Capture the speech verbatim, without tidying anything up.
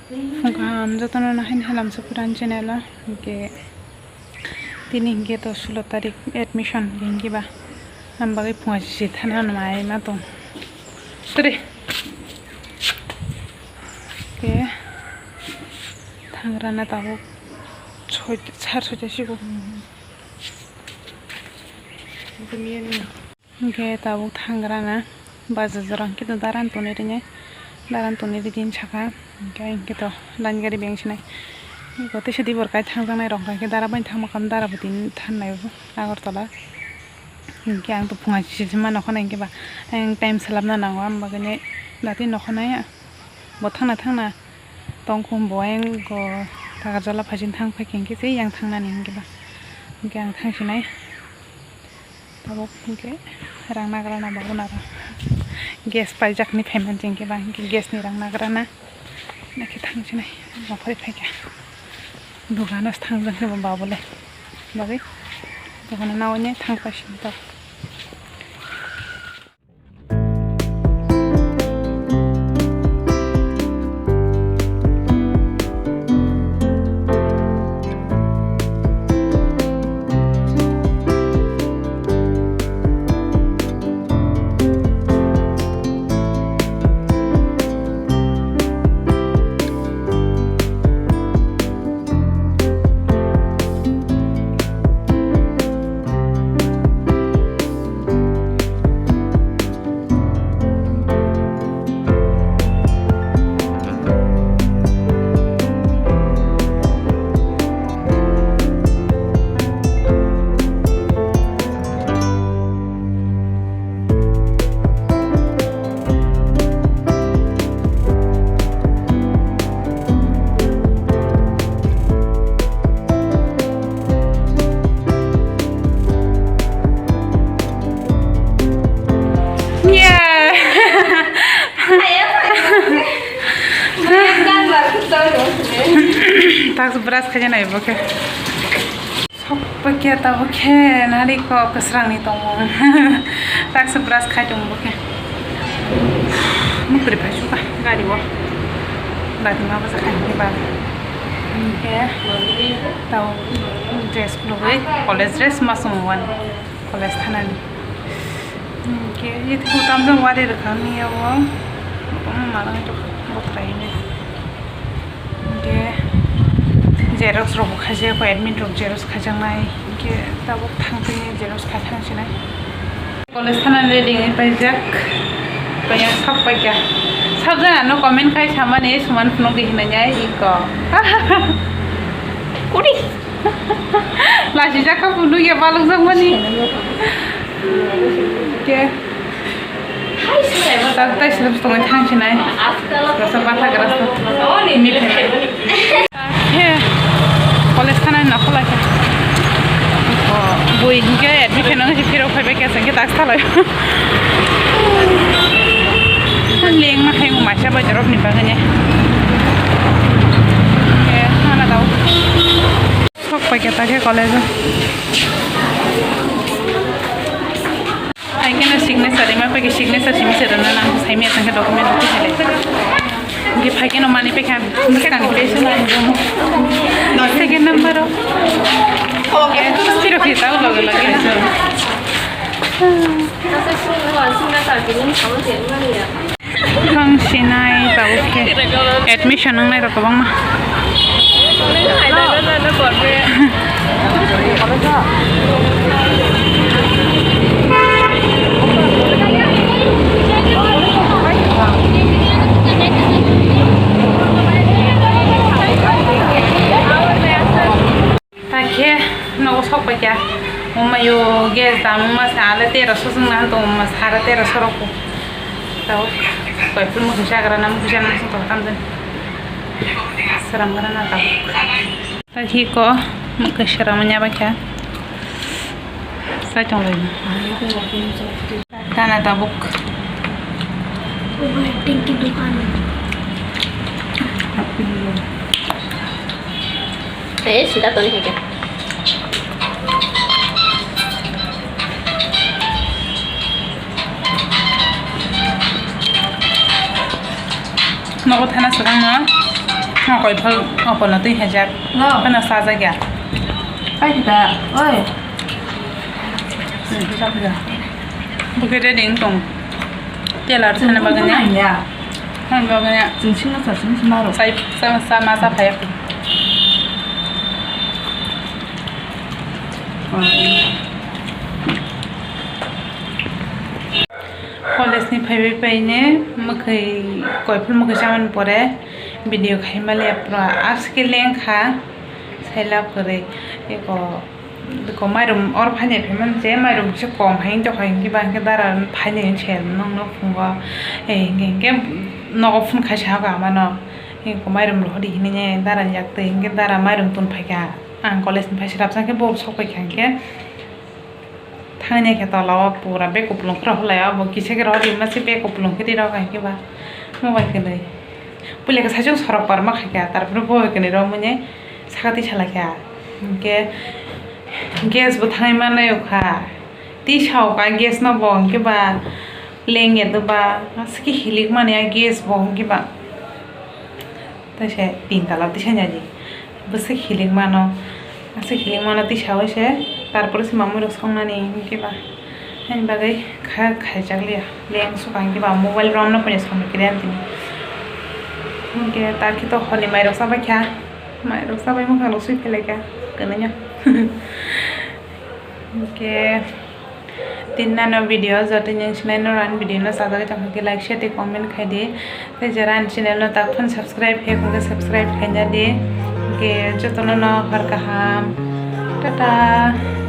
Phung kaham jotono nahani halam se phuran channel o, hwnkhe tini hwnkhe to sulo tarik admission hwnkhe ba, ang bagwi phunga sisi thana nai ma tong. Tore. Hwnkhe thangrana tabuk soi-, sar soita sigo. Hwnkhe tabuk thangrana baja jora hwnkhe to daran toni rinai, daran toni ri din saka, hwnkhe hwnkhe to line gari beng sinai. Eko teisa dibor kai thangjaknai rok hwnkhe dara bai thangma kha, dara bo tini thannai bo Agartala. Hwnkhe ang to phunga sisi ma nokhornai hwnkhe ba, ayang time swlapna nango, ang bagwino dati nokhornai bo thangna thangna tongkhum bo ayang go Takarjala phaisin thang phaikhe hwnkhe se yang thangnani hwnkhe ba, hwnkhe ang thangsinai. Tabuk hwnkhe rang nagrana babunaro gas paijakni phaiman chengkhe ba hwnkhe gasni rang nagrana nakhe thangsinai. Nokhorwi phaikha dogano thangjak khe bo babule bagwi dogano nawi thang paisini to. Yeah. Tax brush khaina nai bo khe. Sok pakya tabuk khe nari kok kwsrangni tongmung. Taksa brush khai tongo bo khe. Mukri phai suka gari o. Gari ma bwsa khai ni ba. Hwnkhe tau dress khulugwi college dress ma chwng wan college thanani. Hwnkhe yathuku tamjak wari rwkha miya o. Tongma manang to bothrai ni. Hwnkhe xerox rok bo khaijak, admit rok xerox khaijaknai, hwnkhe tabuk thangtini xerox khai thangsinai. College thana ready wngwi paijak, kaya sak paikha. Sak jana no comment khai samani suman phunukdi hinwi iko. Kuri. Lachijak kha phunukya balokjakmani. Hwnkhe. Tak tai sila tongwi thang sinai. Rasa bata grasa. Ni phe. He. College thana na khola khe. Bui hingke admission ang si phirok phaibai khe sengke tak salai. Leng ma hai ma sa bai jorok ni bagane. He, hana dau. Sok paikha ta khe college o. Hai kheno signature rwma paikha, signature simi se rwna nang, sai mia tang khe document rwkhe hai le. Hingke phai kheno manwi paikha bwskang. Second number o. Tiro khe tao loge loge. Thang sinai tabuk khe admission wngnai rok kwbangma. Hakhe nogo sok paikha. Omayo gas dam wngma se ale tero sojwng na tong wngma sara tero sorok. Tao koi pun mukhe sagra na mukhe sagra na song tong tamjani. Sram gra na tao. Ta hi ko mukhe sram nya ba kha. Sai tong lai. Tana tabuk. Tingki dukan. Eh, sida toni hake. Nogo thana swkang no. Koiphal opono twi hajak. Hello. Phano sajak ya. Pai kita. Oi. Hmm, sajak ya. Bukhe ready wng tong. Telar sana baganya. Nang ya. Sana baganya. Jeng sing na sa sing sima ro. Sai sa sa ma sa phaya. College ni phaibai paine mwkhwi koiphal mwkhwi chamani pore video khaimaliya pura aske lengkha sailab kwrwi eko ko mairum or phainai phaimani je mairum kisa kom hai tokha hinkhe ba hinkhe dara phainai se nokno phungo hinkhe hinkhe nogo phone khaisa hago amano eko mairum rohordi hinwi dara ni yak twi hinkhe dara mairum tun phaikha ang college ni phaisa rabsa khe bo sok paikha hinkhe. Thangni khe tola o pura bag kupulung khe rw lai o, bo kisa khe rw di masa bag kupulung khe ri rw hai khe ba mobile khe nai. Puila khe saichung sorok par ma khai kha, tarpore bo hai khe nai rw mani saka twi salai kha. Hinkhe gas bo thangwi ma nai o kha. Twi sa o kha gas no bo hinkhe ba leng ya do ba masa khe hilik mani a gas bo hinkhe ba. Tei se tin tala tisa nyaji. Bwswk hilik mano. Aswk hilik mano tisa wi se. Tarpore se mamui rok songnani hinkhe ba. Haini bagwi kha khaijak liya. Leng swkang hinkhe ba mobile romno phone samwi kre tini. Hinkhe ta khe to horni mai rok chabai kha. Mai rok chabai mokha rok sui phelai kha. Kwnwi no. Hinkhe. Tin nano video joto nung sinai no ani video no sajagwi tongkha khe like share tei comment khai di. Tei jara ani channel no tak phano subscribe khe khwlai subscribe khaina di. Hinkhe jotono no hor kaham. Tata.